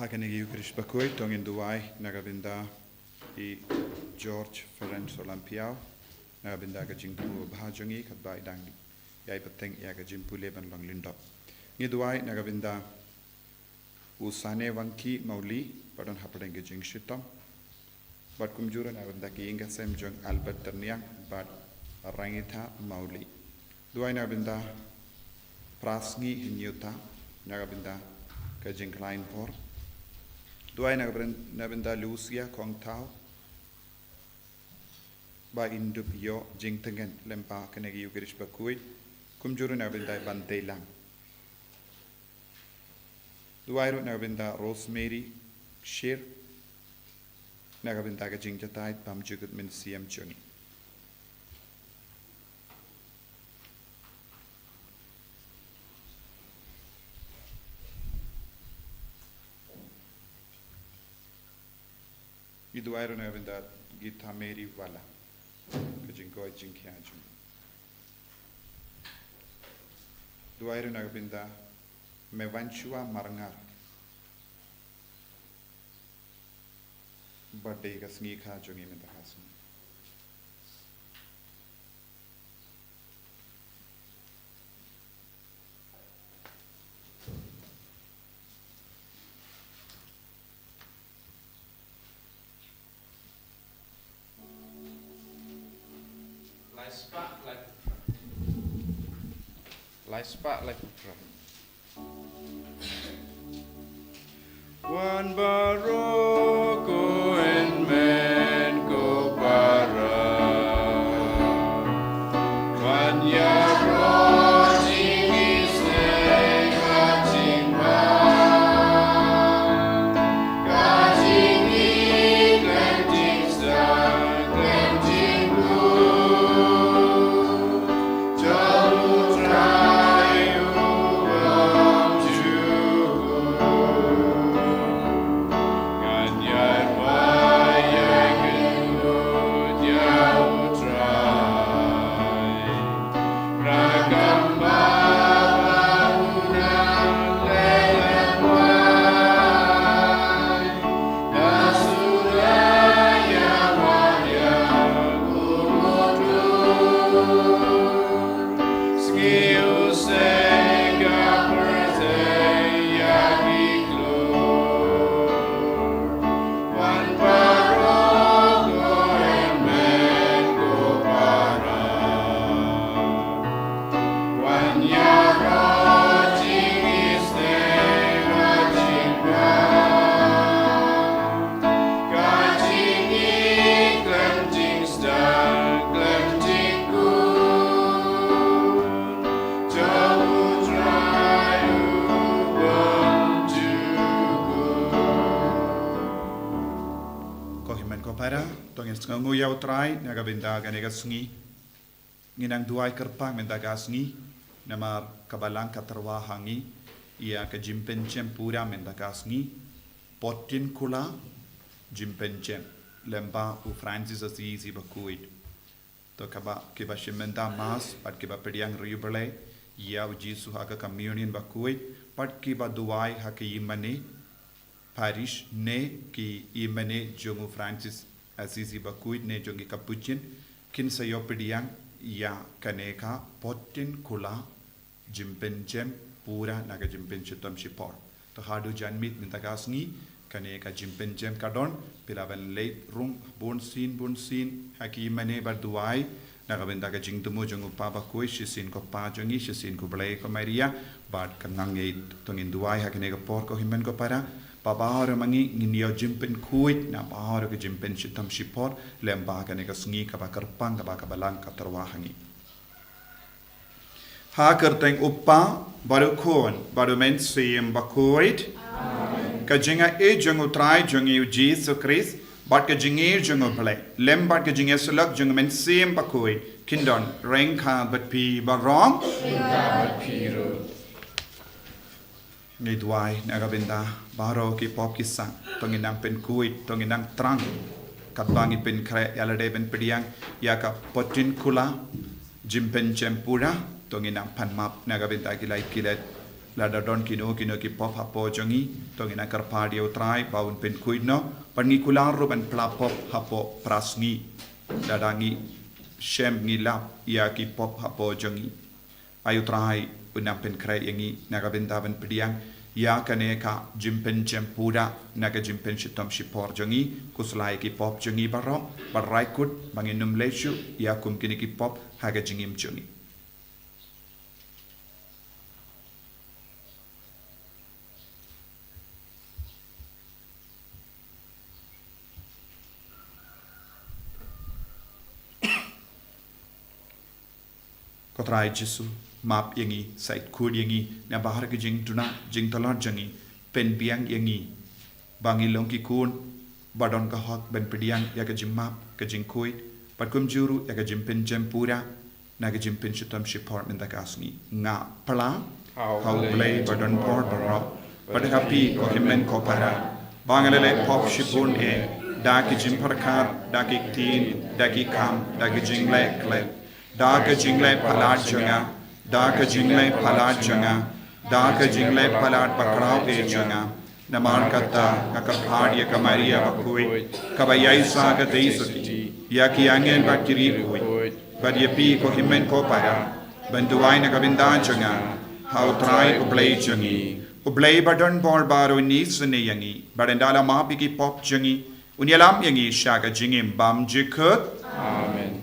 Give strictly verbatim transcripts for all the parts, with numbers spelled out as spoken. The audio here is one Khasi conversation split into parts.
Ha kane ka Eucharist bakhuid to ngin duwai na ka bynta i George Ferenc Solampiaw, na ka bynta ka jingthmu bha jong i katba i dang ïai bteng ïa ka jingpule ban long lyngdoh. Ngi duwai na ka bynta u Sane Wangki Mawli, ba don hapdeng ka jingshitom. Bad kumjuh ruh na ka bynta ki ïing ka sem jong Albert Tyrniang bad Rangitha Mawli. Duwai na ka bynta Prasngi Hynñiewta, na ka bynta ka jingkhlaiñ por. Duwai na ka byn-, na ka bynta Lucia Kongthaw, ba in dup ïoh jingtngen lyngba kane ka Eucharist bakhuid, kumjuh ruh na ka bynta i Bantei Lam. Duwai ruh na ka bynta Rosemary Sher, na ka bynta ka jingjatai bam jukut mynsiem jong i. Ngi duwai ruh na ka bynta Gita Mary Wala, ka jingkoit jingkhiah jong i. Duwai ruh na ka bynta Mevanchua Marngar, ba dei ka sngi kha jong i mynta ka sngi. Lai spah lai phew phra. Lai spah lai phew phra. Wan baroh ko hynmen ko para. Wan ïaroh jingïaseng bad jingbha. Ka jingïeit khlem jingsdang khlem jingkut. Ko hynmen ko para, to ngin sngewnguh ïa U Trai na ka bynta kane ka sngi. Ngi nang duwai kyrpang mynta ka sngi, namar ka Balang ka tyrwa ha ngi ïa ka jingpynchem pura mynta ka sngi. Potin kula jingpynchem lyngba u Francis Assisi bakhuid. To kaba, kiba shim mynta Mass bad kiba pdiang riewblei ïa U Jisu ha ka Communion bakhuid, bad kiba duwai ha ki ïingmane parish ne ki ïingmane jong u Francis Assisi bakhuid ne jong ki Capuchin, kin sa ïoh pdiang ïa kane ka potin kula jingpynchem pura na ka jingpynshitom shipor. To haduh janmiet mynta ka sngi, kane ka jingpynchem ka don, phi lah ban leit rung bunsien bunsien ha ki ïingmane bad duwai na ka bynta ka jingthmu jong u Pa bakhuid, shisien ko Pa jong ngi, shisien ko Blei ko Maria, bad ka nang ïeit. To ngin duwai ha kane ka por ko hynmen ko para, ba baroh ma ngi ngin ïoh jingpynkhuid na baroh ka jingpynshitom shipor lyngba kane ka sngi kaba kyrpang kaba ka Balang ka tyrwa ha ngi. Ha ka kyrteng U Kpa, bad U Khun, bad U Mynsiem Bakhuid. Amen. Ka jingaiei jong U Trai jong ngi U Jisu Khrist, bad ka jingïeit jong U Blei, lem bad ka jingïasyllok jong U Mynsiem Bakhuid, kin don ryngkat bad phi baroh. Ryngkat bad phi ruh. Ngi duwai na ka bynta baroh ki pop ki sah, to ngin nang pynkhuid, to ngin nang thrang. Katba ngi pynkhreh ïa lade ban pdiang ïa ka potin kula jingpynchem pura, to ngin nang pan map na ka bynta ki lai ki let, Lada don kino kino ki pop hapoh jong ngi, to ngin ïa kyrpad ïa U Trai ba un pynkhuid noh, bad ngi kular ruh ban pla pop hapoh pra sngi. Lada ngi shem, ngi lap ïa ki pop hapoh jong ngi, ai U Trai un nang pynkhreh ïa ngi na ka bynta ban pdiang ïa kane ka jingpynjem pura na ka jingpynshitom shipor jong ngi. Khuslai ïa ki pop jong ngi baroh, bad rai kut ba ngin ym leh shuh ïa kum kine ki pop ha ka jingim jong ngi. Ko Trai Jisu, map ïa ngi, sait khuid ïa ngi nabar ki jingduna jingtlot jong ngi, pynbiang ïa ngi ba ngi long ki khun ba don ka hok ban pdiang ïa ka jingmap, ka jingkhuid, bad kumjuh ruh ïa ka jingpynjem pura na ka jingpynshitom shipor mynta ka sngi. Nga pla ha U Blei badonbor baroh, bad ha phi ko hynmen ko para, ba nga la leh pop shibun eh, da ki jingpyrkhat, da ki ktien, da ki kam, da ki jingleh khlem, da ka jingleh palat jong nga, da ka jingleh palat jong nga, da ka jingleh palat bakhraw eh jong nga. Namar kata nga kyrpad ïa ka Maria bakhuid, kaba ïaishah katei suki ïa ki angel bad ki riewkhuid, bad ïa phi ko hynmen ko para, ban duwai na ka bynta jong nga ha U Trai U Blei jong ngi. U Blei badonbor baroh un isynei ïa ngi, bad un da la map ïa ki pop jong ngi, un ïalam ïa ngi sha ka jingim bymjukut. Amen.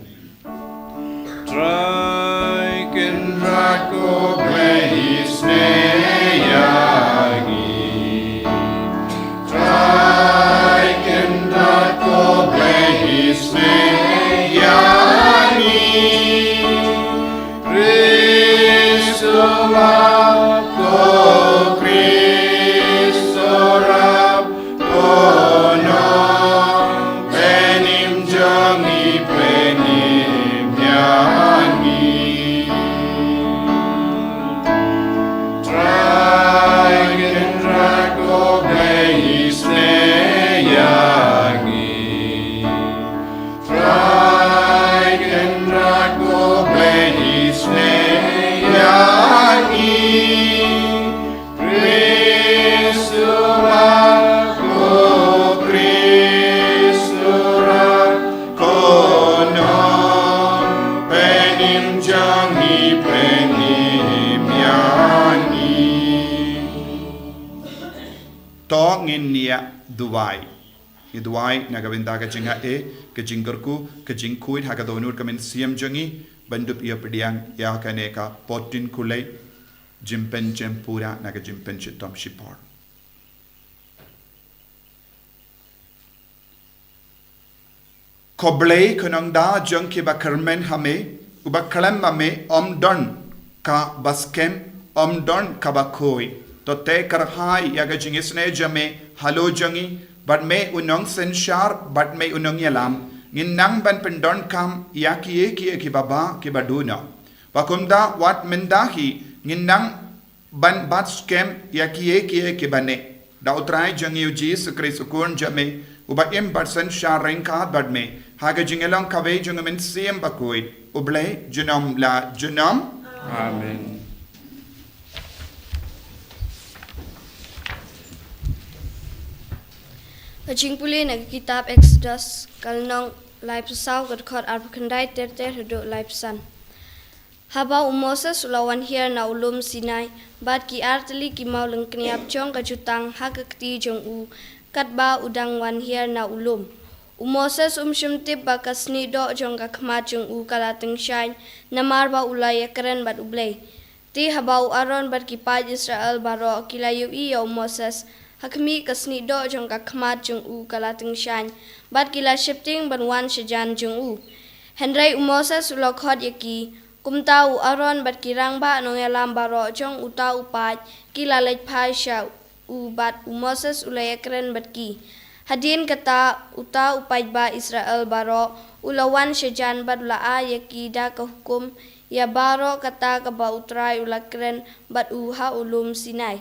Trai Kynrad ko Blei isynei ïa ngi. Trai Kynrad ko Blei isynei ïa ngi. Khrist u map, ko Khrist u rap, ko nongpynim jong ngi, pynim ïa ngi. Trai Kynrad ko Blei isynei ïa ngi. Trai Kynrad ko Blei isynei ïa ngi. Khrist u map, ko Khrist u rap, ko nongpynim jong ngi, pynim ïa ngi. To ngin ïa duwai. Ngi duwai na ka bynta ka jingaiei, ka jingkyrkhu, ka jingkhuid ha ka dohnud ka mynsiem jong ngi, ban dup ïa pdiang ïa kane ka potynkulei jingpynjem pura na ka jingpynshitom shipor. Ko Blei, ko Nongda jong kiba kyrmen ha me, uba khlem ma me ym don kaba skhem, ym don kaba khuid. To te kyrhai ïa ka jingisynei jong me halor jong ngi, bad me u nongsynshar, bad me u nongïalam, ngin nang ban pyndonkam ïa kiei kiei kiba bha kiba duh noh. Ba kumta wat mynta hi ngin nang ban bat skhem ïa kiei kiei kiba neh. Da U Trai jong ngi U Jisu Khrist U Khun jong me, uba im bad synshar ryngkat bad me ha ka jingïalong kawei jong U Mynsiem Bakhuid, U Blei junom la junom. Amen. Ka jingpule na ka kitab Exodus, ka lynnong laiphew saw, ka dkhot arphew khyndai ter ter haduh laiphew san. Haba u Moses u la wan hiar na u lum Sinai, bad ki artylli ki mawlyngkniap jong ka jutang ha ka kti jong u, katba u dang wan hiar na u lum. U Moses um shym tip ba ka snieh doh jong ka khmat jong u ka la tyngshaiñ, namar ba u la ïakren bad U Blei. Te haba u Aaron bad ki paid Israel baroh ki la ïohi ïa u Moses, ha khmih, ka snieh doh jong ka khmat jong u ka la tyngshaiñ, bad ki la sheptieng ban wan sha jan jong u. Hynrei u Moses u la khot ïa ki. Kumta u Aaron bad ki rangbah nongïalam baroh jong uta u paid ki la leit phai sha u, bad u Moses u la ïakren bad ki. Hadien kata, uta u paidbah Israel baroh u la wan sha jan bad u la ai ïa ki da ka hukum ïa baroh kata kaba U Trai u la kren bad u ha u lum Sinai.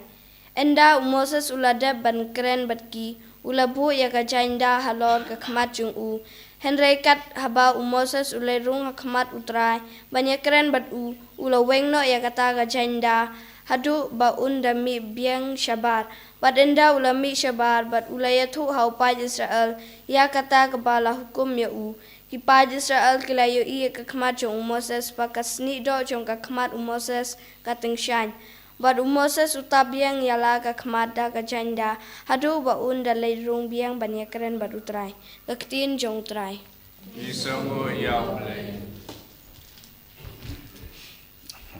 Ynda u Moses u la dep ban kren bad ki, u la buh ïa ka jaiñda halor ka khmat jong u. Hynrei kat haba u Moses u la rung ha khmat U Trai ban ïakren bad u, u la weng noh ïa kata ka jaiñda haduh ba un da mih biang shabar. Bad ynda u la mih shabar, bad u la ïathuh ha u paid Israel ïa kata kaba la hukum ïa u. Ki paid Israel ki la ïohi ïa ka khmat jong u Moses, ba ka snieh doh jong ka khmat u Moses ka tyngshaiñ. Bad u Moses u tap biang ïa la ka khmat da ka jaiñda, haduh ba un da leit rung biang ban ïakren bad u Trai. Ka ktien jong u Trai. Ki sngewbha ïa u Blei.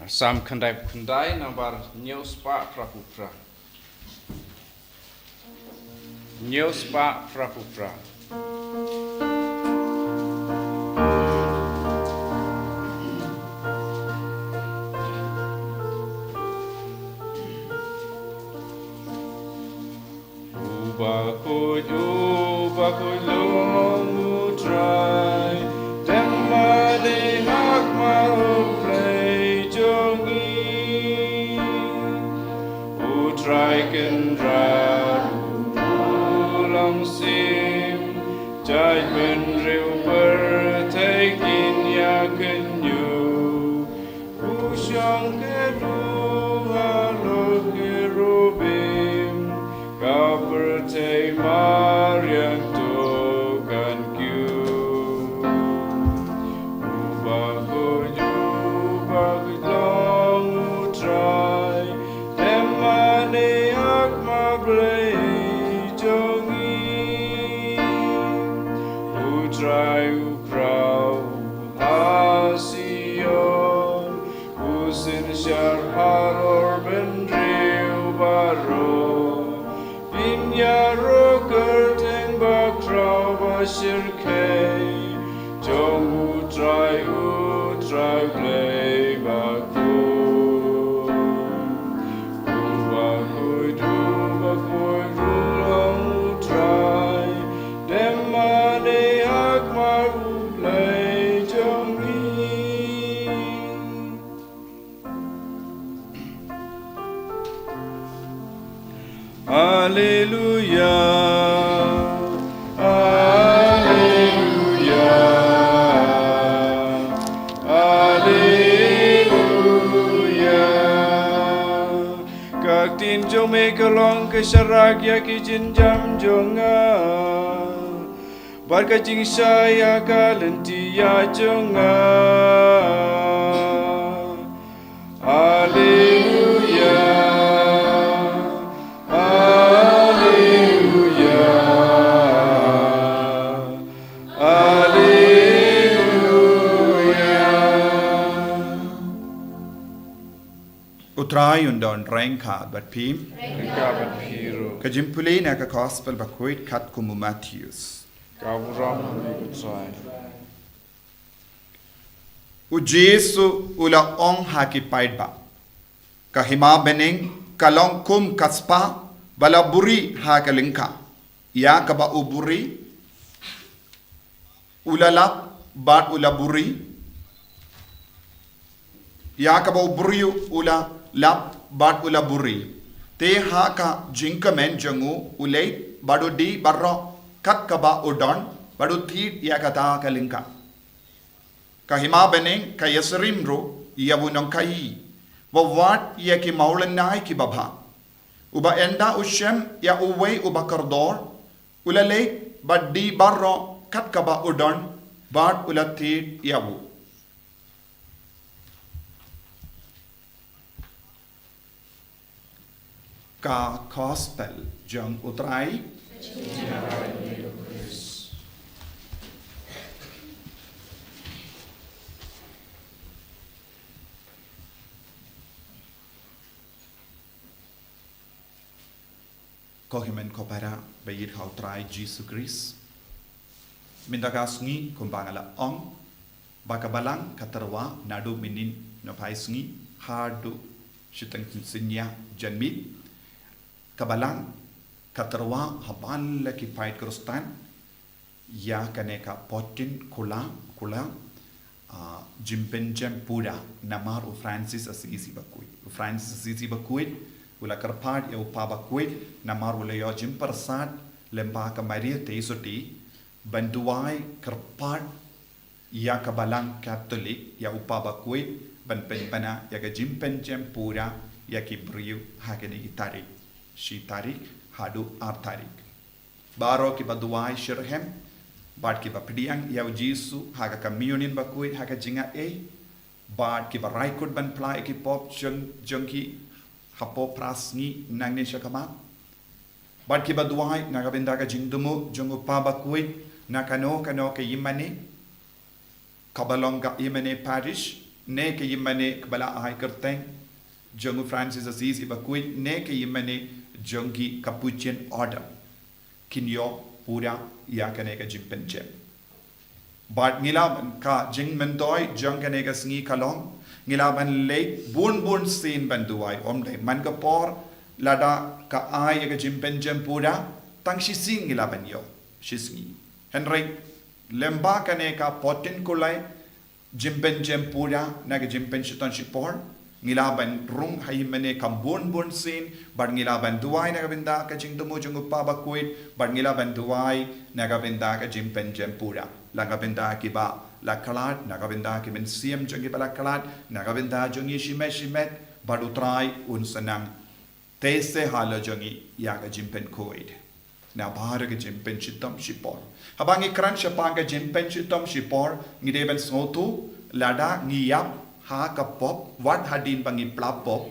Salm khyndai phew khyndai, nambar hynñiew spah phra phew phra. Hynñiew spah phra phew phra. U bakhuid, u bakhuid long u Trai, dem ma dei hakmar u Blei jong ngi. U Trai Kynrad u long sim, jait bynriew pyrthei kin ïa kynñiuh. U shong kyrduh halor kerubim, ka pyrthei mariang to kan kiew. U bakhuid, u bakhuid long u Trai, dem ma dei hakmar Blei jong ngi. U Trai u khraw ha Sion, u synshar halor bynriew baroh. Phin ïaroh kyrteng bakhraw ba shyrkhei jong u Trai, u Trai Blei bakhuid. U bakhuid, u bakhuid ruh long u Trai, dem ma dei hakmar u Blei jong ngi. Alleluia. Alleluia. Alleluia. Ka ktien jong me ka long ka sharak ïa ki jynjam jong nga, bad ka jingshai ïa ka lynti ïaid jong nga. Alleluia. Alleluia. Alleluia. U Trai un don ryngkat bad phi. Ryngkat bad phi ruh. Ka jingpule na ka Gospel bakhuid katkum u Mathaios. Ka burom ïa me ko Trai. U Jisu u la ong ha ki paidbah, ka hima bneng ka long kum ka spah ba la buri ha ka lyngkha. Ïa kaba u buri u la lap bad u la buri. Ïa kaba u briew u la lap bad u la buri. Te ha ka jingkmen jong u, u leit bad u die baroh kat kaba u don, bad u thied ïa kata ka lyngkha. Ka hima bneng ka ïasyriem ruh ïa u nongkhaïi, ba wad ïa ki mawlynnai kiba bha. Uba ynda u shem ïa uwei uba kordor, u la leit bad die baroh kat kaba u don, bad u la thied ïa u. Ka Gospel jong u Trai. Ko hynmen ko para ba ïeit ha u Trai Jisu Khrist. Mynta ka sngi kumba nga la ong, ba ka balang ka tyrwa naduh mynnin nohphai sngi haduh shiteng synñia janmiet. Ka balang ka tyrwa ha baroh ki paid Khristan ïa kane ka fourteen Khula, Khula, ah, jingpynjem pura namar u Francis Assisi bakhuid. U Francis Assisi bakhuid u la kyrpad ïa u Pa bakhuid namar u la ïoh jingpyrsad lyngba ka Maria Theisotti ban duwai kyrpad ïa ka balang Katholik, ïa u Pa bakhuid, ban pynbna ïa ka jingpynjem pura ïa ki briew ha kine ki tarik, shi tarik haduh ar tarik. Baroh kiba duwai shitrhem bad kiba pdiang ïa u Jisu ha ka communion bakhuid ha ka jingaiei, bad kiba rai kut ban pla ïa ki pop jong, jong ki hapoh phra sngi nangne shakhmat, bad kiba duwai na ka bynta ka jingthmu jong u Kpa bakhuid na kano kano ka ïingmane, kaba long ka ïingmane parish, ne ka ïingmane kaba la ai kyrteng jong u Francis Assisi bakhuid, ne ka ïingmane jong ki Capuchin Order, kin ïoh pura ïa kane ka jingpynjem. Bad ngi la ban, ka jingmyntoi jong kane ka sngi ka long, ngi la ban leit bun bun sien ban duwai, ym dei man ka por lada ka ai ïa ka jingpynjem pura, tang shisien ngi la ban ïoh, shi sngi. Hynrei lyngba kane ka fourteen Kulai, jingpynjem pura na ka jingpynshitom shipor, ngi la ban rung ha ïingmane kam bun bun sien, bad ngi la ban duwai na ka bynta ka jingthmu jong u Kpa bakhuid, bad ngi la ban duwai na ka bynta ka jingpynjem pura, la ka bynta kiba la khlad, na ka bynta ki mynsiem jong kiba la khlad, na ka bynta jong ngi shimet shimet, bad u Trai un sa nang tei se halor jong ngi ïa ka jingpynkhuid na baroh ka jingpynshitom shipor. Haba ngi kren shaphang ka jingpynshitom shipor, ngi dei ban sngewthuh, lada ngi ïap ha ka pop, wat hadien ba ngi pla pop,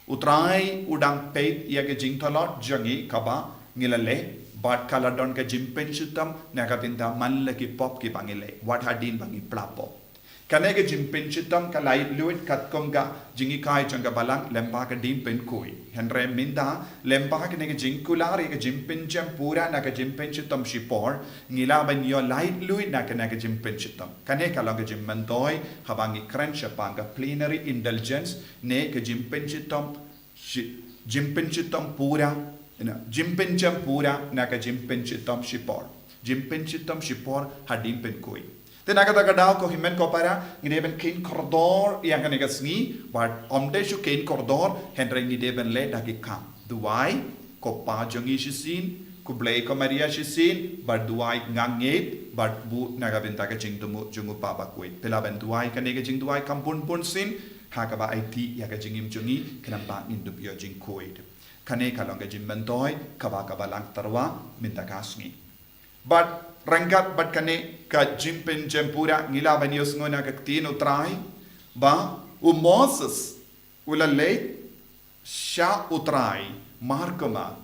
u Trai u dang peit ïa ka jingtlot jong ngi kaba ngi la leh, bad ka la don ka jingpynshitom na ka bynta man la ki pop kiba ngi leh, wat hadien ba ngi pla pop. Kane ka jingpynshitom ka laitluid katkum ka jinghikai jong ka Balang lyngba ka jingpynkhuid. Hynrei mynta, lyngba kane ka jingkular ïa ka jingpynjem pura na ka jingpynshitom shipor, ngi la ban ïoh laitluid na kane ka jingpynshitom. Kane ka long ka jingmyntoi haba ngi kren shaphang ka plenary indulgence, ne ka jingpynshitom shi-, jingpynshitom pura, na, jingpynjem pura na ka jingpynshitom shipor. Jingpynshitom shipor ha ka jingpynkhuid. Te na kata ka daw ko hynmen ko para, ngi dei ban kheiñ kordor ïa kane ka sngi, bad ym dei shu kheiñ kordor, hynrei ngi dei ban leh da ki kam. Duwai, ko Pa jong ngi shisien, ko Blei ko Maria shisien, bad duwai nga ngeit, bad buh na ka bynta ka jingthmu jong u Kpa bakhuid. Phi lah ban duwai kane ka jingduwai kam bun bun sien, ha kaba aiti ïa ka jingim jong ngi, khnang ba ngin dup ïoh jingkhuid. Kane ka long ka jingmyntoi kaba ka Balang tyrwa mynta ka sngi. Bad ryngkat bad kane ka jingpynjem pura, ngi lah ban ïohsngew na ka ktien u Trai, ba u Moses u la leit sha u Trai markhmat.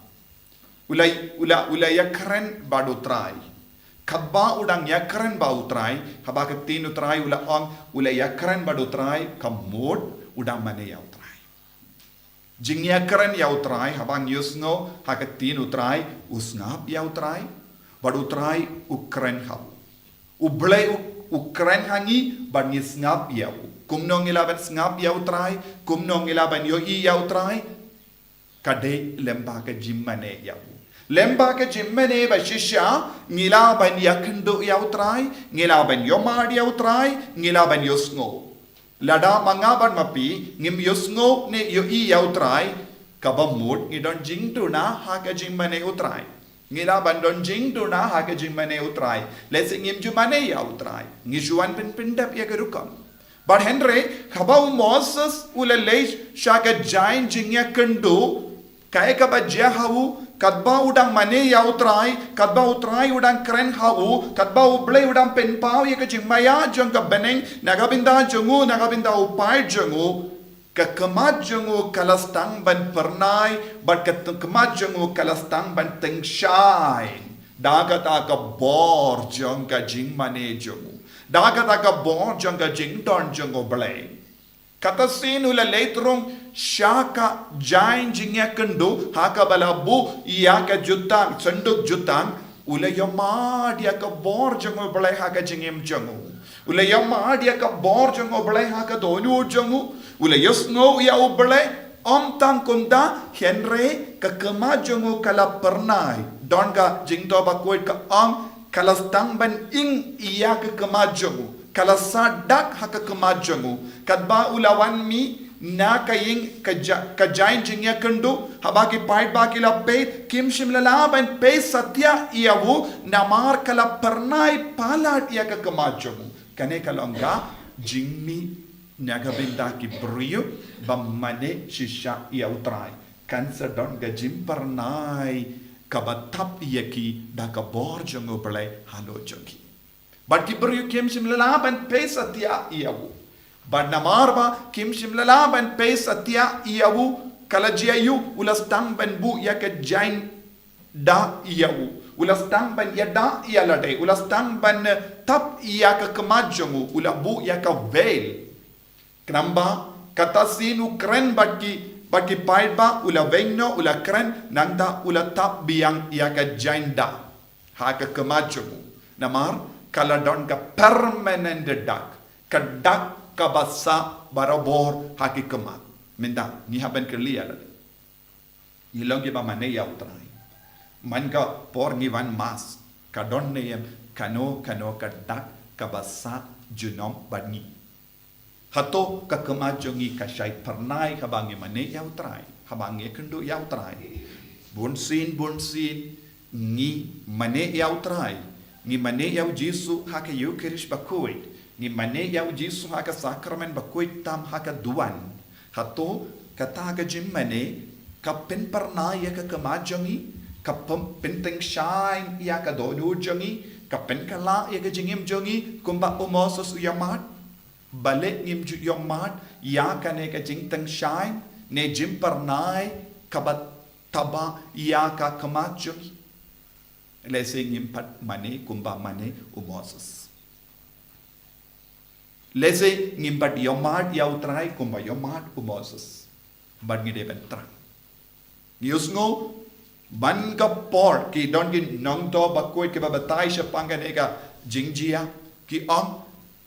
U la, u la, u la ïakren bad u Trai. Katba u dang ïakren bad u Trai, haba ka ktien u Trai u la ong, u la ïakren bad u Trai, ka mut u dang mane ïa u Trai. Jingïakren ïa u Trai, haba ngi ïohsngew ha ka ktien u Trai, u sngap ïa u Trai, bad u Trai u kren ha u. U Blei u, u kren ha ngi, bad ngi sngap ïa u. Kumno ngi lah ban sngap ïa u Trai, kumno ngi lah ban ïohi ïa u Trai, ka dei lyngba ka jingmane ïa u. Lyngba ka jingmane ba shisha, ngi lah ban ïakynduh ïa u Trai, ngi lah ban ïohmad ïa u Trai, ngi lah ban ïohsngew. Lada ma nga bad ma phi, ngim ïohsngew ne ïohi ïa u Trai, kaba mut ngi don jingduna ha ka jingmane u Trai. Ngi lah ban don jingduna ha ka jingmane u Trai. Lehse ngim ju mane ïa u Trai. Ngi ju wan pynpyndep ïa ka rukom. Bad hynrei, haba u Moses u la leit sha ka jaiñ jingïakynduh, kaei kaba jia ha u, katba u dang mane ïa u Trai, katba u Trai u dang kren ha u, katba u Blei u dang pynpaw ïa ka jingmaïa jong ka bneng, na ka bynta jong u, na ka bynta u paid jong u, ka khmat jong u ka la sdang ban pyrnai, bad ka t-, khmat jong u ka la sdang ban tyngshaiñ. Da kata ka bor jong ka jingmane jong u. Da kata ka bor jong ka jingdon jong u Blei. Kata sien u la leit rung sha ka jaiñ jingïakynduh ha kaba la buh ïa ka jutang, sanduk jutang, u la ïohmad ïa ka bor jong u Blei ha ka jingim jong u. U la ïohmad ïa ka bor jong u Blei ha ka dohnud jong u. U la ïohsngew ïa u Blei, ym tang kumta, hynrei ka khmat jong u ka la pyrnai. Don ka jingthoh bakhuid ka ong, ka la sdang ban ing ïa ka khmat jong u. Ka la sah dak ha ka khmat jong u. Katba u la wan mih na ka ïing ka ja-, ka jaiñ jingïakynduh, haba ki paidbah ki la peit, kim shym la lah ban peit satia ïa u, namar ka la pyrnai palat ïa ka khmat jong u. Kane ka long ka jingmih na ka bynta ki briew ba mane shisha ïa U Trai. Kan sa don ka jingpyrnai kaba thap ïa ki da ka bor jong U Blei halor jong ki. Bad ki briew kim shym la lah ban peit satia ïa u. Bad namar ba kim shym la lah ban peit satia ïa u, ka la jia ïa u, u la sdang ban buh ïa ka jaiñ da ïa u. U la sdang ban ïada ïa lade, u la sdang ban, eh, tap ïa ka khmat jong u, u la buh ïa ka veil. Khnang ba kata sien u kren bad ki, bad ki paidbah, u la weng noh, u la kren, nangta u la tap biang ïa ka jaiñ da ha ka khmat jong u. Namar ka la don ka permanent dak, ka dak kaba sah barabor ha ki khmat. Mynta ngi hap ban kylli ïa lade, ngi long kiba mane ïa U Trai? Man ka por ngi wan Mass, ka don ne em kano kano ka dak kaba sah junom bad ngi? Hato ka khmat jong ngi ka shai pyrnai haba ngi mane ïa U Trai, haba ngi ïakynduh ïa U Trai? Bunsien, bunsien ngi mane ïa U Trai. Ngi mane ïa U Jisu ha ka Eukharist bakhuid. Ngi mane ïa U Jisu ha ka sakramen bakhuid tam ha ka duwan. Hato kata ka jingmane ka pynpyrnai ïa ka khmat jong ngi, ka pyn-, pyntyngshaiñ ïa ka dohnud jong ngi, ka pynkylla ïa ka jingim jong ngi, kumba u Moses u ïamad? Balei ngim ju ïamad ïa kane ka jingtyngshaiñ ne jingpyrnai kaba taba ïa ka khmat jong ngi? Lehse ngim pat mane kumba mane u Moses. Lehse ngim pat ïamad ïa U Trai kumba ïamad u Moses. Bad ngi dei ban thrang. Ngi ïohsngew man ka por ki don ki nongthoh bakhuid kiba batai shaphang kane ka jingjia, ki ong,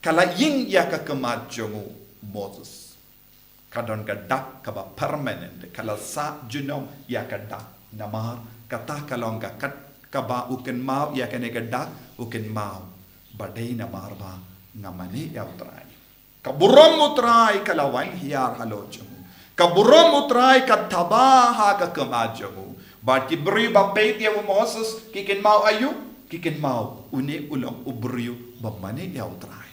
ka la ïeng ïa ka khmat jong u Moses. Ka don ka dak kaba permanent, ka la sah junom ïa ka dak. Namar kata ka long ka kat kaba u kynmaw ïa kane ka dak, u kynmaw ba dei namar ba nga mane ïa U Trai. Ka burom U Trai ka la wan hiar halor jong u. Ka burom U Trai ka taba ha ka khmat jong u. Bad ki briew ba peit ïa u Moses ki kynmaw aïu? Ki kynmaw une u long u briew ba mane ïa U Trai.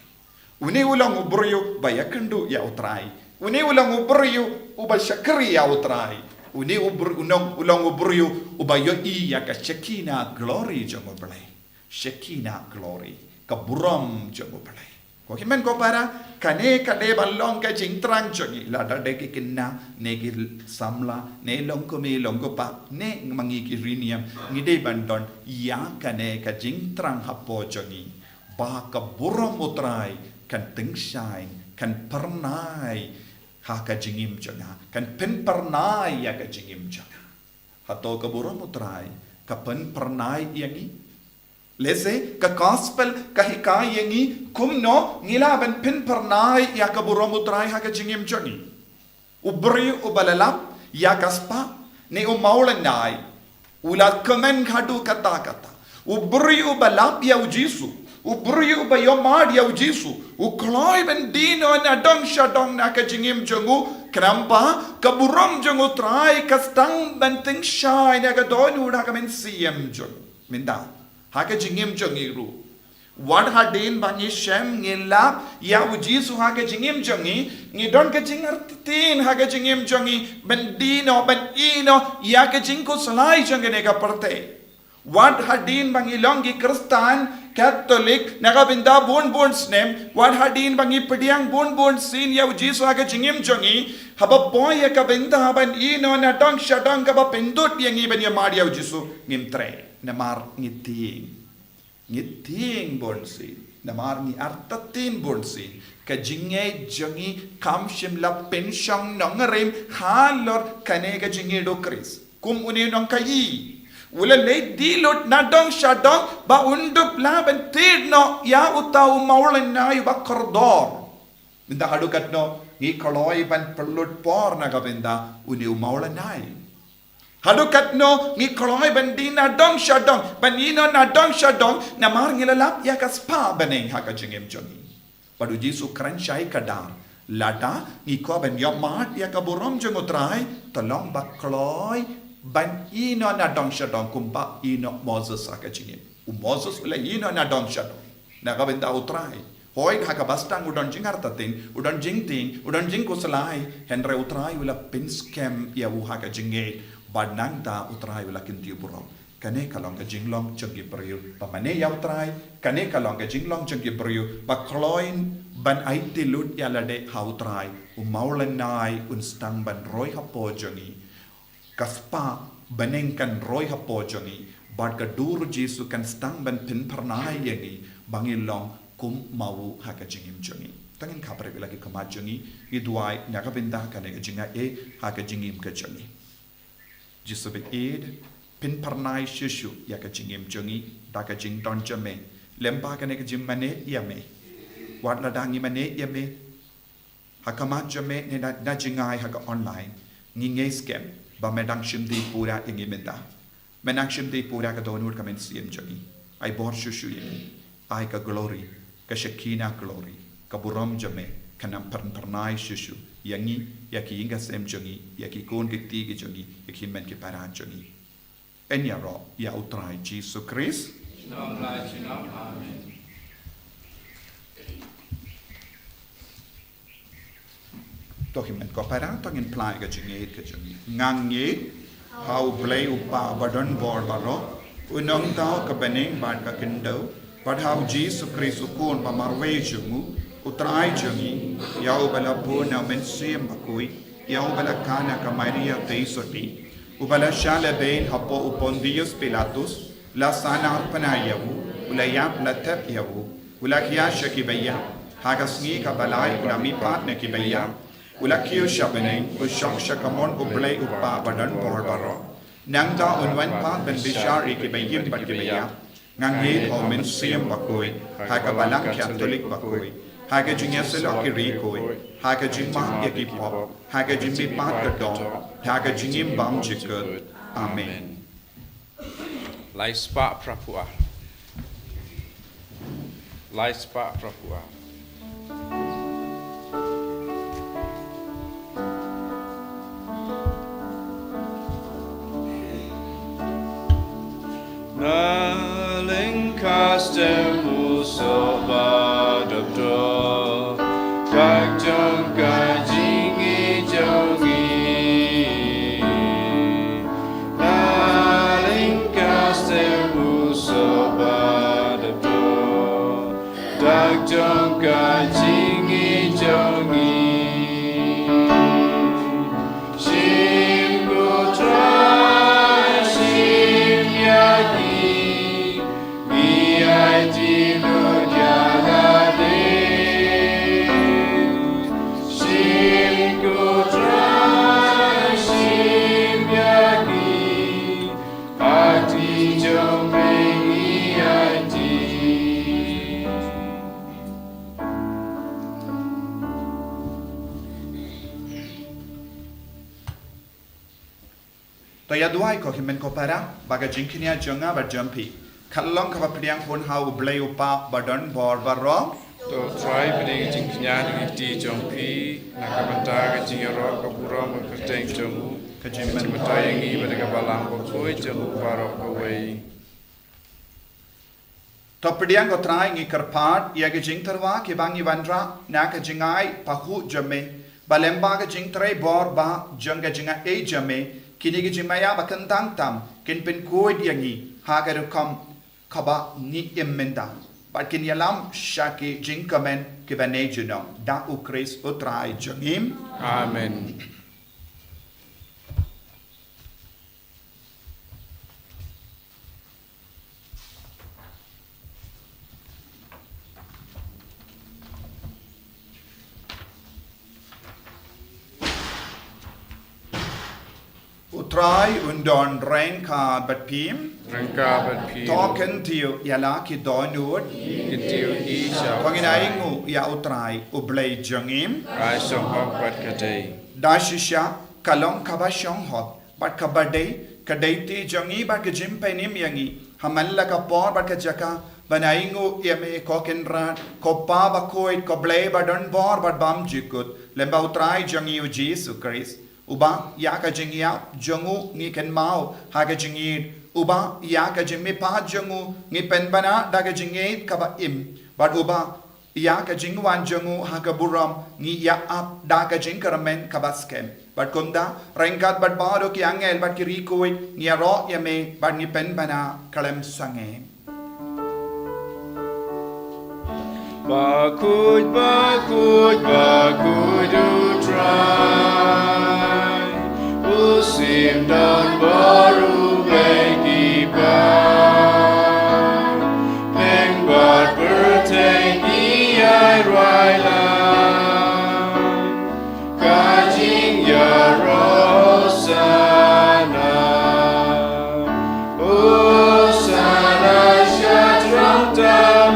Une u long u briew ba ïakynduh ïa U Trai. Une u long u briew uba shakri ïa U Trai. Une u br-, u long, u long u briew uba ïohi ïa ka Shekinah glory jong U Blei. Shekinah glory, ka burom jong U Blei. Ko hynmen ko para, kane ka dei ban long ka jingthrang jong ngi, lada dei ki khynnah, ne ki samla, ne long kmie, long kpa, ne ma ngi ki riewniam, ngi dei ban don ïa kane ka jingthrang hapoh jong ngi. Ba ka burom U Trai kan tyngshaiñ, kan pyrnai ha ka jingim jong nga, kan pynpyrnai ïa ka jingim jong nga. Hato ka burom U Trai ka pynpyrnai ïa ngi? Lehse ka gospel ka hikai ïa ngi kumno ngi lah ban pynpyrnai ïa ka burom U Trai ha ka jingim jong ngi. U briew uba la lap ïa ka spah ne u mawlynnai, u la kmen haduh katta katta. U briew uba lap ïa U Jisu, u briew uba ïamad ïa U Jisu, u kloi ban die noh na dong sha dong na ka jingim jong u, khnang ba ka burom jong U Trai ka sdang ban tyngshaiñ na ka dohnud ha ka mynsiem jong u. Mynta ha ka jingim jong ngi ruh, wat hadien ba ngi shem, ngi lap ïa U Jisu ha ka jingim jong ngi, ngi don ka jingartatien ha ka jingim jong ngi ban die noh, ban ïeh noh ïa ka jingkhuslai jong kane ka pyrthei. Wat hadien ba ngi long ki Khristan Katholik na ka bynta bun bun snem, wat hadien ba ngi pdiang bun bun sien ïa U Jisu ha ka jingim jong ngi, haba poi ïa ka bynta ban ïeh noh na dong sha dong kaba pyndud ïa ngi ban ïamad ïa U Jisu, ngim treh. Namar ngi tieng. Ngi tieng bun sien, namar ngi artatien bun sien. Ka jingngeit jong ngi kam shym la pynshong nongrim halor kane ka jingïeit u Khrist. Kum une u nongkhaïi u la leit die lut na dong sha dong ba un dup lah ban tied noh ïa uta u mawlynnai uba kordor. Mynta haduh katno ngi kloi ban pynlut por na ka bynta une u mawlynnai? Haduh katno ngi kloi ban die na dong sha dong, ban ïeh noh na dong sha dong, namar ngi la lap ïa ka spah bneng ha ka jingim jong ngi. Bad U Jisu u kren shai kdar, lada ngi kwah ban ïohmad ïa ka burom jong U Trai, to long ba kloi ban ïeh noh na dong sha dong kumba ïeh noh Moses ha ka jingim. U Moses u la ïeh noh na dong sha dong na ka bynta U Trai. Hooid, ha kaba sdang u don jingartatien, u don jingtieng, u don jingkhuslai, hynrei u Trai u la pynskhem ïa u ha ka jingngeit, bad nangta u Trai u la kyntiew burom. Kane ka long ka jinglong jong ki briew ba mane ïa u Trai, kane ka long ka jinglong jong ki briew ba kloi ban aiti lut ïa lade ha u Trai, u mawlynnai un sdang ban roi hapoh jong ngi. Ka spah bneng kan roi hapoh jong ngi, bad ka dur u Jisu kan sdang ban pynphyrnai ïa ngi, ba ngin long kum ma u ha ka jingim jong ngi. To ngin khapbriew ïa la ki khmat jong ngi, ngi duwai na ka bynta kane ka jingaiei ha ka jingim ka jong ngi. Jisu ba ïeit, pynphyrnai shuh shuh ïa ka jingim jong ngi da ka jingdon jong me, lyngba kane ka jingmane ïa me. Wat lada ngi mane ïa me ha khmat jong me ne na, na jngai ha ka online, ngi ngeit skhem ba me dang shim dei pura ïa ngi mynta. Me dang shim dei pura ka dohnud ka mynsiem jong ngi. Ai bor shuh shuh ïa ngi. Ai ka glory, ka Shekinah glory, ka burom jong me kan nang pynphyrnai shuh shuh ïa ngi, ïa ki ïing ki sem jong ngi, ïa ki khun ki kti ki jong ngi, ïa ki hynmen ki para jong ngi. Yn ïaroh ïa u Trai Jisu Khrist. Junom la junom. Amen. To hynmen ko para, to ngin phla ïa ka jingngeit ka jong ngi. Nga ngeit ha u Blei u Kpa ba don bor baroh, u nongthaw ka bneng bad ka khyndew, bad ha u Jisu Khrist u Khun ba marwei jong u, u Trai jong ngi, ïa uba la bun na u Mynsiem Bakhuid, ïa uba la khang na ka Maria Theisotti, uba la shah lehbeiñ hapoh u Pontius Pilatus, la sahnarphna ïa u, u la ïap, la thep ïa u, u la khia sha ki baïap, ha ka sngi kaba lai u la mihpat na ki baïap, u la kiew sha bneng, u shong sha kamon u Blei u Kpa ba don bor baroh. Nangta un wan pat ban bishar ïa ki baïap bad ki baïap. Nga ngeit ha u Mynsiem Bakhuid, ha ka Balang Katholik bakhuid, ha ka jingïasyllok ki riewkhuid, ha ka jingmap ïa ki pop, ha ka jingmihpat ka doh, ha ka jingim bymjukut. Amen. Lai spah phra phew ar. Lai spah phra phew ar. Na lyngkha step u soh ba dap dor, dak jong ka jingïeit jong ngi. Na lyngkha step u soh ba dap dor, dak jong ka jingïeit jong ngi. Shim ko Trai, shim ïa ngi, ngi aiti lut ïa lade. Shim ko Trai, shim ïa ngi, ha kti jong me ngi aiti. To ïa duwai ko hynmen ko para, ba ka jingkñia jong nga bad jong phi kan long kaba pdiang hun ha u Blei u Kpa ba don bor baroh. To Trai pdiang jingkñia na ka kti jong phi, na ka bynta ka jingïaroh ka burom ka kyrteng jong u, ka jingmyntoi ïa ngi bad ka Balang Bakhuid jong u baroh kawei. To pdiang ko Trai, ngi kyrpad ïa ka jingtyrwa kiba ngi wanrah na ka jingai pahuh jong me, ba lyngba ka jingtrei bor ba jong ka jingaiei jong me, kine ki jingmaïa ba kyntang tam kin pynkhuid ïa ngi ha ka rukom kaba ngi im mynta, bad kin ïalam sha ki jingkmen kiba ne junom, da u Khrist u Trai jong ngi. Amen. U Trai un don ryngkat bad phi. Ryngkat bad phi. To kyntiew ïa la ki dohnud. Kyntiew hi sha. To ngin ainguh ïa u Trai u Blei jong ngi. Ka shong hok bad ka dei. Da shisha ka long kaba shong hok bad kaba dei, ka dei kti jong ngi bad ka jingpynim ïa ngi ha man la ka por bad ka jaka, ban ainguh ïa me ko Kynrad, ko Pa Bakhuid, ko Blei ba don bor bad bymjukut, lyngba u Trai jong ngi u Jisu Khrist, uba ïa ka jingïap jong u ngi kynmaw ha ka jingïeit, uba ïa ka jingmihpat jong u ngi pynbna da ka jingïeit kaba im, bad uba ïa ka jingwan jong u ha ka burom, ngi ïa ap da ka jingkyrmen kaba skhem. Bad kumta, ryngkat bad baroh ki angel bad ki riewkhuid, ngi ïaroh ïa me, bad ngi pynbna khlem sangeh. Bakhuid, bakhuid, bakhuid U Trai, u syiem don bor U Blei ki para, pdeng bad pyrthei ki ïai rwai lad. Ka jingïaroh Hosana. Hosana sha Trai tam,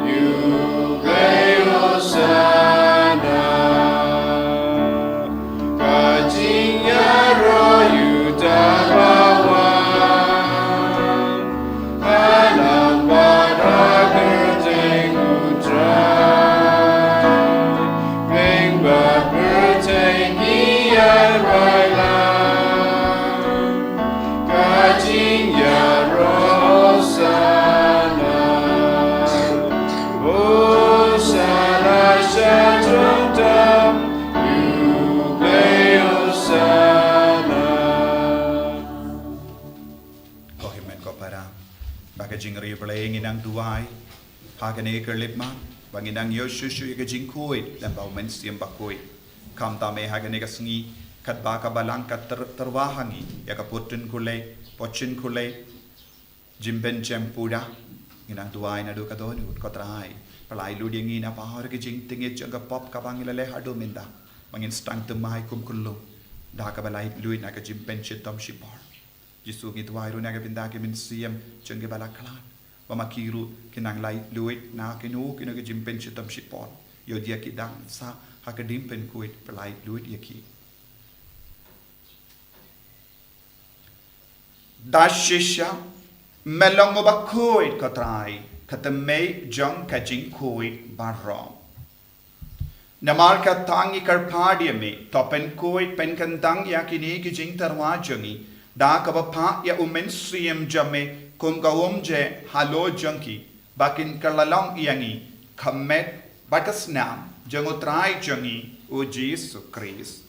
U Blei Hosana. Ka jingïaroh ïa uta uba wan. Halang bad ha kyrteng U Trai, pdeng bad pyrthei ki ïai rwai lad. Ka jingïaroh Hosana. Hosana sha Trai tam, U Blei Hosana. Ko hynmen ko para, ba ka jingriewblei, ngi nang duwai ha kane ka khyllipmat, ba ngin nang ïoh shuh shuh ïa ka jingkhuid lyngba U Mynsiem Bakhuid. Khamtam eh ha kane ka sngi, katba ka Balang ka tyrwa ha ngi ïa ka pyrthei khulai, pyrthei khulai, jingpynjem pura, ngi nang duwai naduh ka dohnud, ko Trai, pynlait lut ïa ngi na baroh ki jingtngit jong ka pop kaba ngi la leh haduh mynta, ba ngin sdang thymmai kum kyllum da kaba laitluid na ka jingpynshitom shipor. Jisu, ngi duwai ruh na ka bynta ki mynsiem jong kiba la khlad, ba ma ki ruh kin nang laitluid na kino kino ki jingpynshitom shipor. Ïoh jia ki dang sah ha ka jingpynkhuid, pynlait lut ïa ki. Da shisha, me long uba khuid, ko Trai, ka tymmen jong ka jingkhuid baroh. Namar kata ngi kyrpad ïa me, to pynkhuid pynkyntang ïa kine ki jingtyrwa jong ngi da kaba phah ïa U Mynsiem jong me kum ka umjer halor jong ki, ba kin kylla long ïa ngi ka met bad ka snam jong U Trai jong ngi, U Jisu Khrist.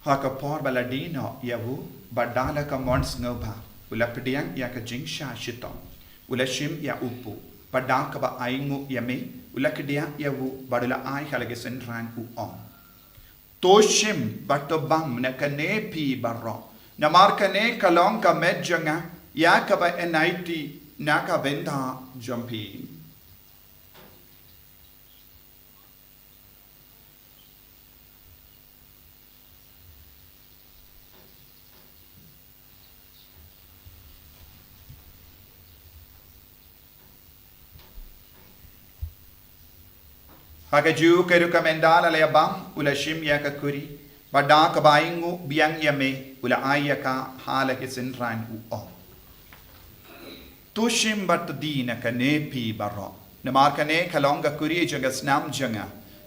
Ha ka por ba la die noh ïa u, bad da la ka mon sngewbha, u la pdiang ïa ka jingshah shitom, u la shim ïa u pud, bad da kaba ainguh ïa me, u la kdiah ïa u, bad u la ai ha la ki synran, u ong: To shim bad to bam na kane phi baroh, namar kane ka long ka met jong nga, ïa kaba yn aiti na ka bynta jong phi. Ha kajuh ka rukom, ynda la ïa bam, u la shim ïa ka kuri, bad da kaba ainguh biang ïa me, u la ai ïa ka ha la ki synran, u ong: To shim bad to die na kane phi baroh, namar kane ka long ka kuri jong ka snam jong nga,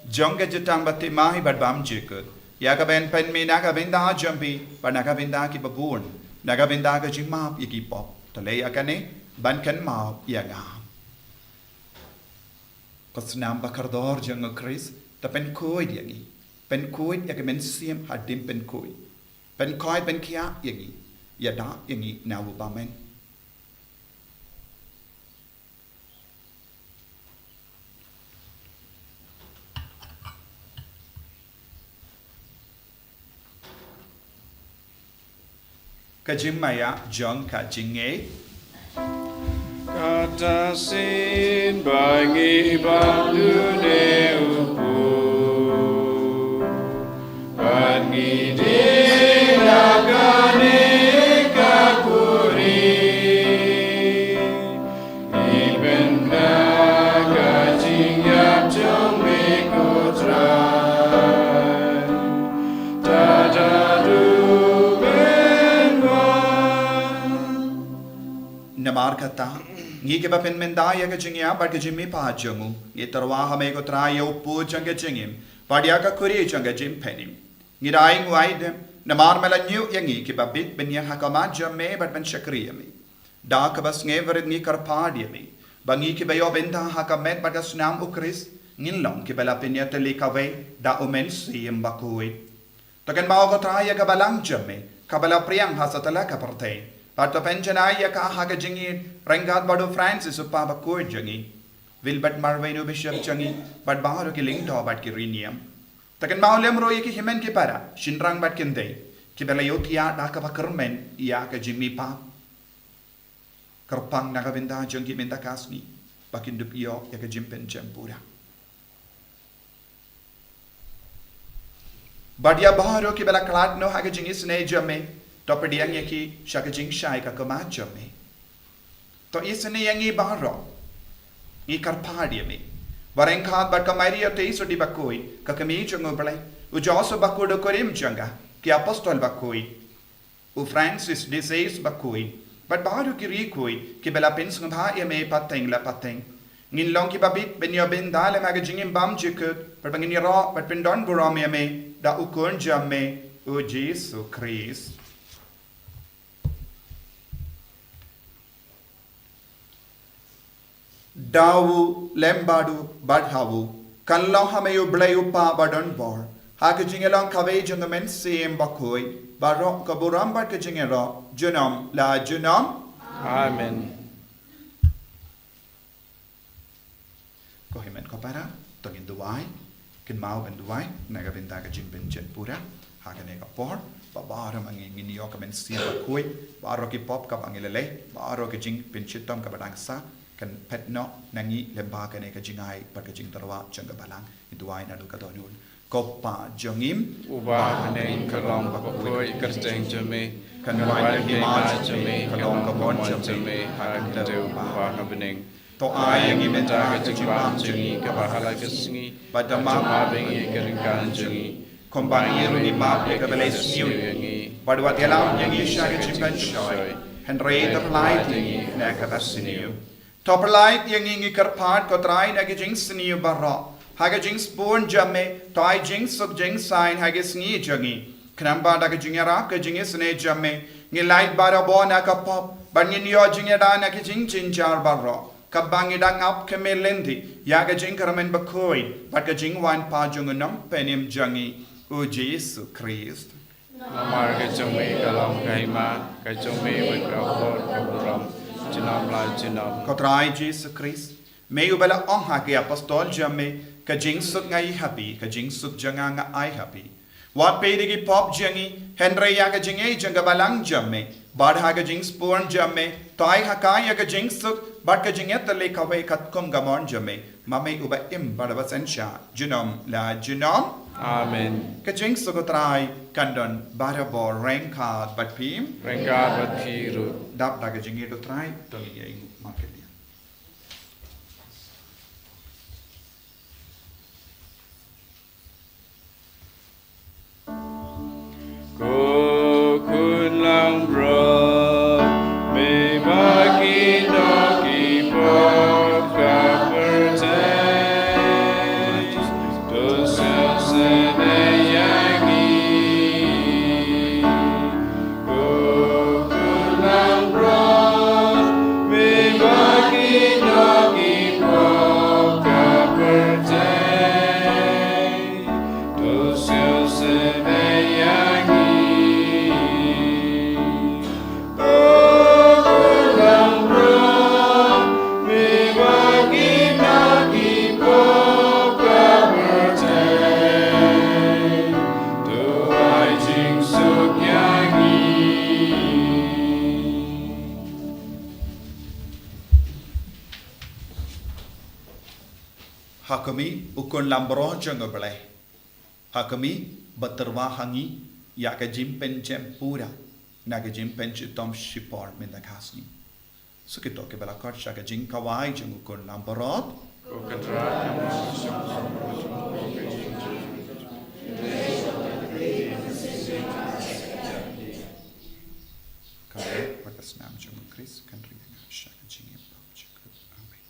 jong ka jutang bathymmai bad bymjukut, ïa kaba yn pynmih na ka bynta jong phi bad na ka bynta kiba bun, na ka bynta ka jingmap ïa ki pop. To leh ïa kane ban kynmaw ïa nga. Ko snam ba kordor jong U Khrist, to pynkhuid ïa ngi. Pynkhuid ïa ka mynsiem hadien pynkhuid. Pynkhuid pynkhiah ïa ngi. Ïada ïa ngi na u bymman. Ka jingmaïa jong ka jingngeit. Kata shisien ba ngi bam dune u pud, bad ngi die na kane ka kuri. Ngi pynbna ka jingïap jong me, ko Trai, tad haduh phin wan. Namar kata, ngi kiba pynmynta ïa ka jingïap bad ka jingmihpat jong u, ngi tyrwa ha me, ko Trai, ïa u pud jong ka jingim, bad ïa ka kuri jong ka jingpynim. Ngi da ainguh aidem Namar me la ñiew ïa ngi kiba bit ban ïeng ha khmat jong me bad ban shakri ïa me. Da kaba sngewrit ngi kyrpad ïa me ba ngi kiba ïoh bynta ha ka met bad ka snam u Khrist ngin long kiba la pynïatylli kawei da u Mynsiem Bakhuid. To kynmaw ko Trai ïa ka balang jong me kaba la pdiang ha satlak ka pyrthei, bad to pynjanai ïa ka ha ka jingïeit ryngkat bad u Francis u Papa bakhuid jong ngi, Wilbert Marwein u Bishop jong ngi, bad baroh ki lyngdoh bad ki rieñiem. To kynmaw lem ruh ïa ki hynmen ki para, shynrang bad kynthei kiba la ïohthiah da kaba kyrmen ïa ka jingmihpat. Kyrpang na ka bynta jong ki mynta ka sngi ba kin dup ïoh ïa ka jingpynjem pura. Bad ïa baroh kiba la khlad noh ha ka jingisynei jong me, to pdiang ïa ki sha ka jingshai ka khmat jong me. To isynei ïa ngi baroh, ngi kyrpad ïa me, ba ryngkat bad ka Maria Theisotti bakhuid, ka kmie jong u Blei, u Joseph bakhuid u kurim jong ka, ki apostol bakhuid, u Francis de Sales bakhuid, bad baroh ki riewkhuid kiba la pynsngewbha ïa me pateng la pateng, ngin long kiba bit ban ïoh bynta lem ha ka jingim bymjukut, bad ba ngin ïaroh bad pyndonburom ïa me da u Khun jong me, u Jisu Khrist. Da u, lem bad u, bad ha u, kan long ha me u Blei u Kpa badonbor, ha ka jingïalong kawei jong u Mynsiem Bakhuid, baroh ka burom bad ka jingïaroh, junom la junom. Amen. Ko hynmen ko para, to ngin duwai. Kynmaw ban duwai na ka bynta ka jingpynjem pura ha kane ka por, ba baroh ma ngi ngin ïoh ka Mynsiem Bakhuid, baroh ki pop kaba ngi la leh, baroh ka jingpynshitom kaba dang sah, kan phet noh na ngi lem bad kane ka jingai bad ka jingtyrwa jong ka balang. Ngin duwai naduh ka dohnud. Ko Pa jong ngi uba ha bneng, ka long bakhuid ka kyrteng jong me, kan wan ka hima jong me, ka long ka mon jong me ha ka khyndew uba ha bneng. To ai ïa ngi mynta ka jingbam jong ngi kaba ha la ka sngi, bad da map ïa ngi ka ryngkat jong ngi, kumba ngi ruh ngi map ïa kiba la isynei ïa ngi, bad wat ïalam ïa ngi sha ka jingpynshoi, hynrei to pyllait ïa ngi na kaba sniew. To pyllait ïa ngi, ngi kyrpad ko Trai, na ki jingsniew baroh, ha ka jingsbun jong me to ai jingsuk jingsaiñ ha ki sngi jong ngi, khnang ba da ka jingïarap ka jingisynei jong me ngin lait barabor na ka pop, bad ngin ïoh jingïada na ki jingjynjar baroh, kaba ngi dang ap khmih lynti ïa ka jingkyrmen bakhuid bad ka jingwan pat jong u Nongpynim jong ngi, u Jisu Khrist. Namar ka jong me ka long ka hima, ka jong me ka long ka burom, junom la junom. Ko Trai Jisu Khrist, me uba la ong ha ki apostol jong me, ka jingsuk nga ai ha phi, ka jingsuk jong nga nga ai ha phi. Wat peit ïa ki pop jong ngi, hynrei ïa ka jingïeit jong ka balang jong me, bad ha ka jingsbun jong me to ai ha ka ïa ka jingsuk bad ka jingïatylli kawei katkum ka mon jong me, ma me uba im bad uba synshar, junom la junom. Amen. Ka jingsuk u Trai kan don barabor ryngkat bad phi. Ryngkat bad phi ruh. Dap da ka jingïeit u Trai, to ngin ïa ïnguh markylliang. Ko Khun langbrot, me bad kino ki pop ka pyrthei, to sngewsynei ïa ngi. Ko Khun langbrot, me bad kino ki pop ka pyrthei, to sngewsynei ïa ngi. Ko Khun langbrot, me bad kino ki pop ka pyrthei, to ai jingsuk ïa ngi. Ha khmih, u Khun langbrot jong u Blei. Ha khmih, ba tyrwa ha ngi ïa ka jingpynjem pura na ka jingpynshitom shipor mynta ka sngi. Sa kito kiba la khot sha ka jingkhawai jong u Khun langbrot. Ko Kynrad, ka rit bad ka snam jong u Khrist kan ri ïa nga sha ka jingim bymjukut. Amen.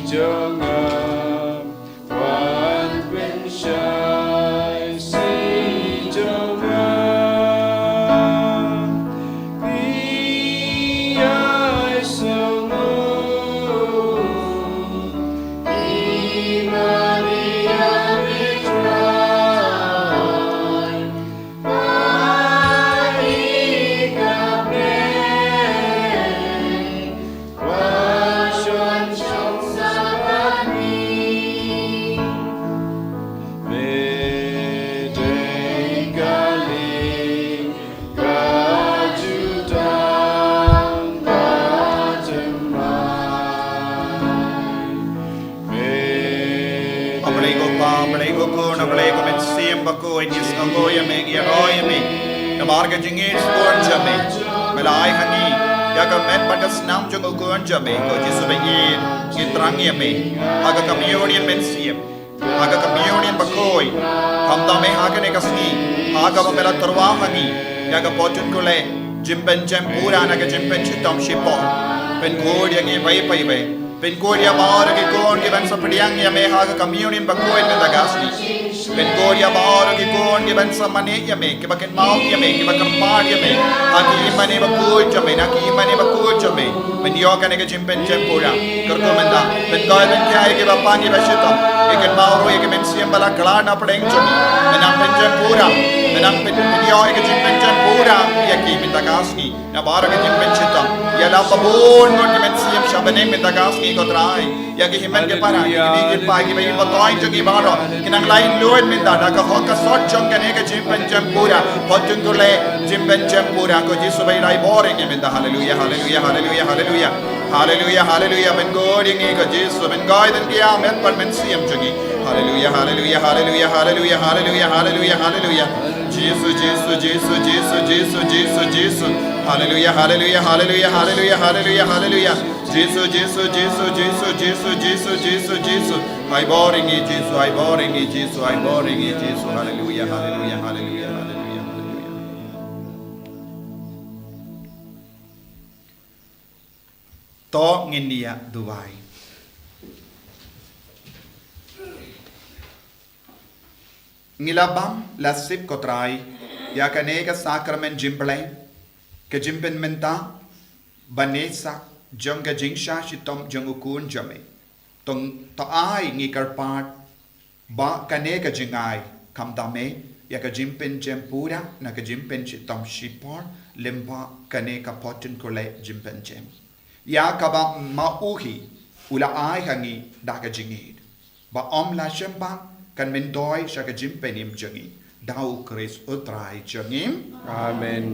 jong nga, wan pynshai si jong nga. Phi ïai sngewbha, i Maria Trai, A Blei ko Pa, a Blei ko Khun, a Blei ko Mynsiem Bakhuid, ngi sngewbha ïa me, ngi ïaroh ïa me. Namar ka jingïeit sbun jong me, me la ai ha ngi ïa ka met bad ka snam jong u Khun jong me, ko Jisu ba ïeit. Ngi thrang ïa me ha ka communion mynsiem, ha ka communion bakhuid. Khamtam me ha kane ka sngi, ha kaba me la tyrwa ha ngi ïa ka pop jong u Khun, jingpynjem pura na ka jingpynshitom shipor. Pynkhuid ïa ngi beit beit beit. Pynkhuid ïa baroh ki khun kiban sa pdiang ïa me ha ka communion bakhuid mynta ka sngi. Pynkhuid ïa baroh ki khun kiban sa mane ïa me, kiba kynmaw ïa me, kiba kyrpad ïa me ha ki ïingmane bakhuid jong me, na ki ïingmane bakhuid jong me. Pynïoh kane ka jingpynjem pura. Kyrkhu mynta, pynkoit pynkhia ïa kiba pang kiba shitom. Ïa kynmaw ruh ïa ki mynsiem ba la khlad na pdeng jong ngi. Mynta pynjem pura, mynta pyn, pynïoh ïa ka jingpynjem pura ïa ki mynta ka sngi. Na baroh ki jingpynshitom, ïalap ba bun ngut ki mynsiem sha bneng mynta ka sngi ko Trai. Ïa ki hynmen ki para, ki kmie ki kpa, kiba ïeit ba thoiñ jong ngi baroh ki nang lait luid mynta da ka hok ka sot jong kane ka jingpynjem pura. Pop jong u Khun, jingpynjem pura, ko Jisu ba ïeit, ai bor ïa ngi mynta. Haleluia, haleluia, haleluia, haleluia. Haleluia, haleluia. Pynkhuid ïa ngi ko Jisu, pynkoit pynkhia met bad mynsiem jong ngi. Haleluia, haleluia, haleluia, haleluia, haleluia, haleluia, haleluia. Jisu, Jisu, Jisu, Jisu, Jisu, Jisu. Haleluia, haleluia, haleluia, haleluia, haleluia, haleluia. Jisu, Jisu, Jisu, Jisu, Jisu, Jisu, Jisu. Ai bor ïa ngi Jisu, ai bor ïa ngi Jisu, ai bor ïa ngi Jisu. Haleluia, haleluia, haleluia, haleluia, haleluia. To ngin ïa duwai. Ngi la bam la sip ko Trai ïa kane ka sakramen jingpyllait, ka jingpynmynta ba ne sa jong ka jingshah shitom jong u Khun jong me. To, to ai ngi kyrpad ba kane ka jingai khamtam me ïa ka jingpynjem pura na ka jingpynshitom shipor lyngba kane ka pop jong u Khun jingpynjem, ïa kaba ma u hi u la ai ha ngi da ka jingïeit, ba ym la shym ban kan myntoi sha ka jingpynim jong ngi. Da u Khrist u Trai jong ngi. Amen.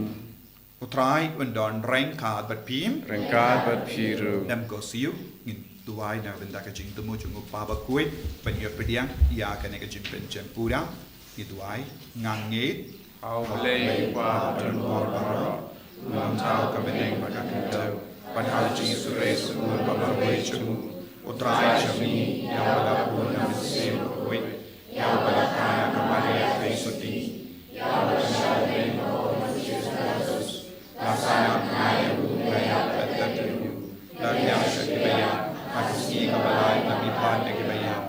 U Trai un don ryngkat bad phi. Ryngkat bad phi ruh. Dang ko siew, ngin duwai na ka bynta ka jingthmu jong u Kpa Bakhuid ban ïoh pdiang ïa kane ka jingpynjem pura. Ngi duwai, nga ngeit ha U Blei U Kpa badonbor baroh, u long thaw ka bneng bad ka khyndew, bad ha u Jisu Khrist u khun ba marwei jong u, u Trai jong ngi, ïa uba la bun na u Mynsiem Bakhuid, ïa uba la kha na ka Maria Theisotti, ïa uba la shah bneng ha u Pontius Pilatus, la sah nangkynmaw ïa u, la ïap, la tep ïa u, la riang sha kiba ïap, ha ka sngi kaba lai la mihpat na kiba ïap,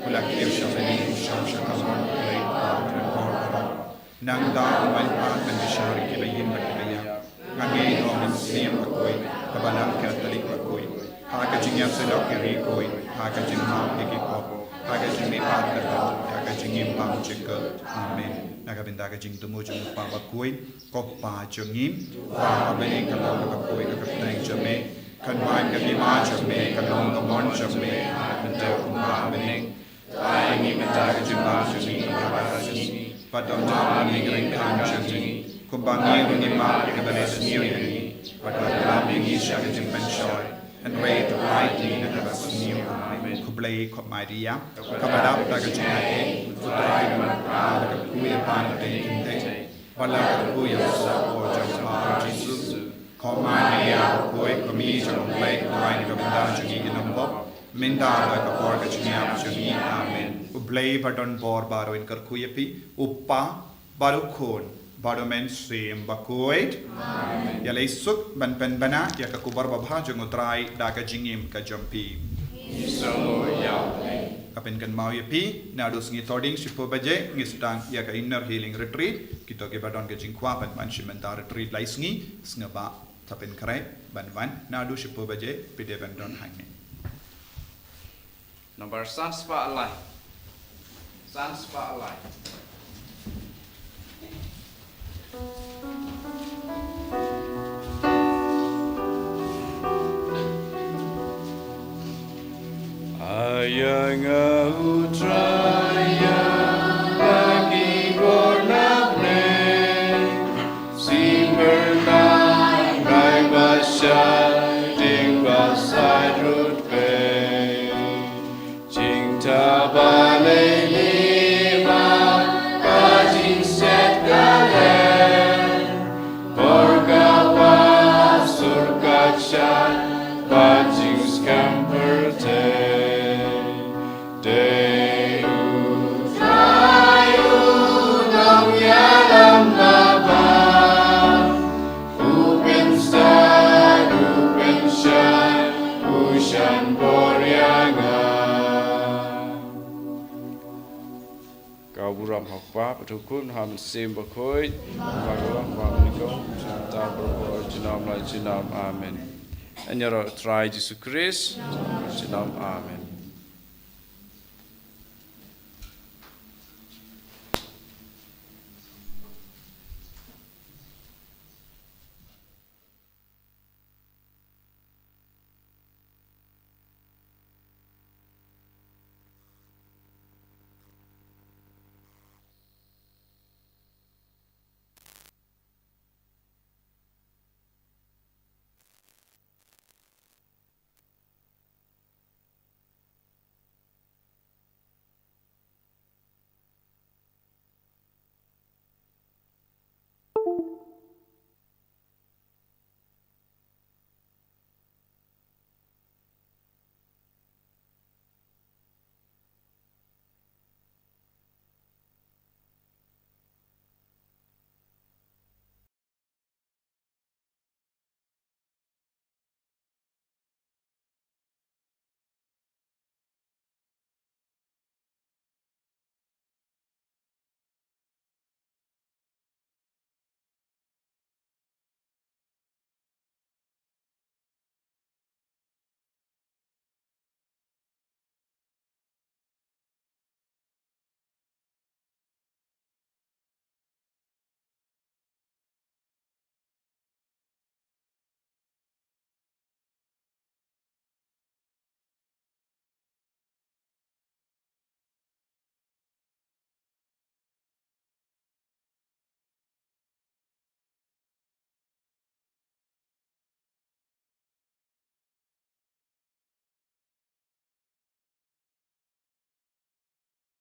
u la kiew sha bneng, u shong sha ka mon U Blei U Kpa badonbor baroh. Nangta un wan pat ban bishar ïa kiba ïeit bad kiba ïap. Nga ngeit ha u Mynsiem Bakhuid, ka Balang Katholik bakhuid, ha ka jingïasyllok ki riewkhuid, ha ka jingmap ïa ki pop, ha ka jingmihpat ka doh, ha ka jingim bymjukut. Amen. Na ka bynta ka jingthmu jong u Kpa Bakhuid, ko Kpa jong ngi uba ha bneng, ka long ka bakhuid ka kyrteng jong me, kan wan ka hima jong me, kan long ka mon jong me ha ka khyndew kumba ha bneng. Ai ngi mynta ka jingbam jong ngi kaba bha ka sngi, bad don ma ngi ka ryngkat jong ngi, kumba ngi ruh ngi map ïa kiba leh sniew ïa ngi, bad wat lam ïa ngi sha ka jingpynshoi, hynrei to pynlait ngi na kaba sniew. Amen. Khublei ko Maria, kaba dap da ka jingaiei, u Trai u don bad pha, la kyrkhu ïa pha na pdeng ki kynthei, bad la kyrkhu ïa u soh u jong pha u Jisu. Ko Maria bakhuid, ko Kmie jong U Blei, to duwai na ka bynta jong ngi ki nongpop, mynta bad ha ka por ka jingïap jong ngi. Amen. U Blei badonbor baroh un kyrkhu ïa phi, u Kpa, bad u Khun, bad u Mynsiem Bakhuid. Amen. Ïaleh suk ban pynbna ïa ka khubor babha jong u Trai da ka jingim ka jong phi. Ka pynkynmaw ïa phi, naduh sngi Thohdieng shiphew baje ngi sdang ïa ka Inner Healing Retreat. Kito kiba don ka jingkwah ban wan shim bynta retreat lai sngi, sngewbha, to pynkhreh ban wan naduh shiphew baje, phi dei ban don hangne. Number san spah lai. San spah lai. Ïa nga U Trai, ïa nga ki bor na pdeng, simmer na ngai ba shai, ding ba shai rut pei. Jingthaw ba lei lima, ba jingset ka lem, bor ka wa sur ka shai, ba jingskhem pyrthei. Dei U Trai U Nongïalam Labah, U Pynstad, U Pynshai, U Shan bor ïa nga. Ka burom ha U Kpa bad U Khun, ha U Mynsiem Bakhuid, ba ka long ba nyngkong, junom la junom. Amen. Ïaroh Trai Jisu Krist, junom. Amen.